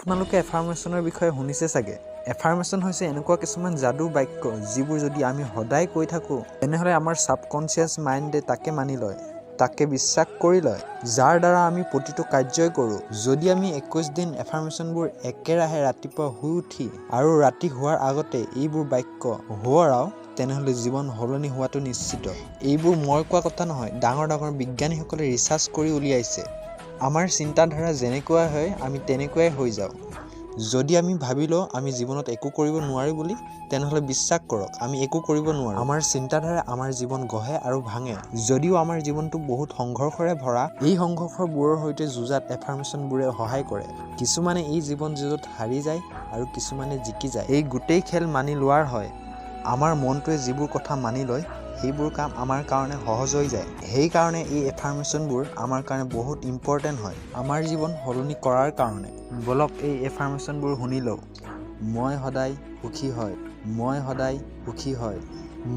আপোনালোকে এফাৰ্মেশ্যনৰ বিষয়ে শুনিছে চাগে। এফাৰ্মেশ্যন হৈছে এনেকুৱা কিছুমান যাদু বাক্য, যিবোৰ যদি আমি সদায় কৈ থাকোঁ, তেনেহ'লে আমাৰ ছাবকনচিয়াছ মাইণ্ডে তাকে মানি লয়, তাকে বিশ্বাস কৰি লয়, যাৰ দ্বাৰা আমি প্ৰতিটো কাৰ্যই কৰোঁ। যদি আমি 21 দিন এফাৰ্মেশ্যনবোৰ একেৰাহে ৰাতিপুৱা শুই উঠি আৰু ৰাতি শোৱাৰ আগতে এইবোৰ বাক্য সোঁৱৰাওঁ, তেনেহ'লে জীৱন সলনি হোৱাটো নিশ্চিত। এইবোৰ মই কোৱা কথা নহয়, ডাঙৰ ডাঙৰ বিজ্ঞানীসকলে ৰিচাৰ্চ কৰি উলিয়াইছে। আমাৰ চিন্তাধাৰা যেনেকুৱা হয়, আমি তেনেকুৱাই হৈ যাওঁ। যদি আমি ভাবি লওঁ আমি জীৱনত একো কৰিব নোৱাৰোঁ বুলি, তেনেহ'লে বিশ্বাস কৰক, আমি একো কৰিব নোৱাৰোঁ। আমাৰ চিন্তাধাৰা আমাৰ জীৱন গঢ়ে আৰু ভাঙে। যদিও আমাৰ জীৱনটো বহুত সংঘৰ্ষৰে ভৰা, এই সংঘৰ্ষবোৰৰ সৈতে যুঁজাত এফাৰ্মেশ্যনবোৰে সহায় কৰে। কিছুমানে এই জীৱন যুঁজত হাৰি যায় আৰু কিছুমানে জিকি যায়। এই গোটেই খেল মানি লোৱাৰ হয়। আমাৰ মনটোৱে যিবোৰ কথা মানি লয়, সেইবোৰ কাম আমাৰ কাৰণে সহজ হৈ যায়। সেইকাৰণে এই এফাৰ্মেশ্যনবোৰ আমাৰ কাৰণে বহুত ইম্পৰ্টেণ্ট হয় আমাৰ জীৱন সলনি কৰাৰ কাৰণে। ব'লক, এই এফাৰ্মেশ্যনবোৰ শুনি লওঁ। মই সদায় সুখী হয়। মই সদায় সুখী হয়।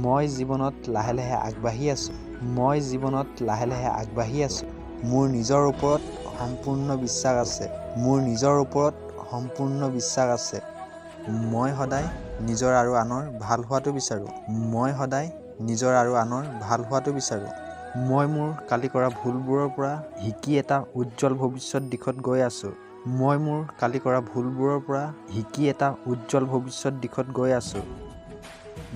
মই জীৱনত লাহে লাহে আগবাঢ়ি আছোঁ। মই জীৱনত লাহে লাহে আগবাঢ়ি আছোঁ। মোৰ নিজৰ ওপৰত সম্পূৰ্ণ বিশ্বাস আছে। মোৰ নিজৰ ওপৰত সম্পূৰ্ণ বিশ্বাস আছে। মই সদায় নিজৰ আৰু আনৰ ভাল হোৱাটো বিচাৰোঁ। মই সদায় নিজৰ আৰু আনৰ ভাল হোৱাটো বিচাৰোঁ। মই মোৰ কালি কৰা ভুলবোৰৰ পৰা শিকি এটা উজ্জ্বল ভৱিষ্যত দিশত গৈ আছোঁ। মই মোৰ কালি কৰা ভুলবোৰৰ পৰা শিকি এটা উজ্জ্বল ভৱিষ্যত দিশত গৈ আছোঁ।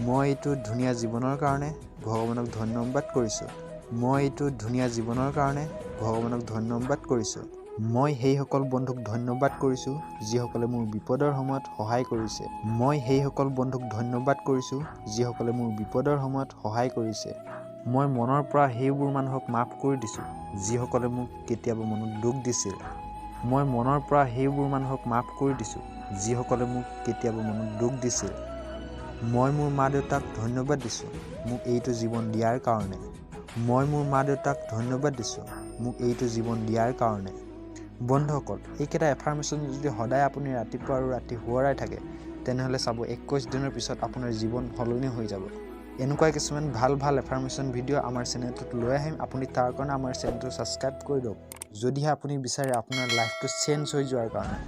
মই এইটো ধুনীয়া জীৱনৰ কাৰণে ভগৱানক ধন্যবাদ কৰিছোঁ। মই এইটো ধুনীয়া জীৱনৰ কাৰণে ভগৱানক ধন্যবাদ কৰিছোঁ। মই সেইসকল বন্ধুক ধন্যবাদ কৰিছোঁ, যিসকলে মোৰ বিপদৰ সময়ত সহায় কৰিছে। মই সেইসকল বন্ধুক ধন্যবাদ কৰিছোঁ, যিসকলে মোৰ বিপদৰ সময়ত সহায় কৰিছে। মই মনৰ পৰা সেইবোৰ মানুহক মাফ কৰি দিছোঁ, যিসকলে মোক কেতিয়াবা মনত দুখ দিছিল। মই মনৰ পৰা সেইবোৰ মানুহক মাফ কৰি দিছোঁ, যিসকলে মোক কেতিয়াবা মনত দুখ দিছিল। মই মোৰ মা দেউতাক ধন্যবাদ দিছোঁ মোক এইটো জীৱন দিয়াৰ কাৰণে। মই মোৰ মা দেউতাক ধন্যবাদ দিছোঁ মোক এইটো জীৱন দিয়াৰ কাৰণে। বন্ধুসকল, এইকেইটা এফাৰ্মেশ্যন যদি সদায় আপুনি ৰাতিপুৱা আৰু ৰাতি সোঁৱৰাই থাকে, তেনেহ'লে চাব, 21 দিনৰ পিছত আপোনাৰ জীৱন সলনি হৈ যাব। এনেকুৱা কিছুমান ভাল ভাল এফাৰ্মেশ্যন ভিডিঅ' আমাৰ চেনেলটোত লৈ আহিম। আপুনি তাৰ কাৰণে আমাৰ চেনেলটো ছাবস্ক্ৰাইব কৰি দিয়ক, যদিহে আপুনি বিচাৰে আপোনাৰ লাইফটো চেঞ্জ হৈ যোৱাৰ কাৰণে।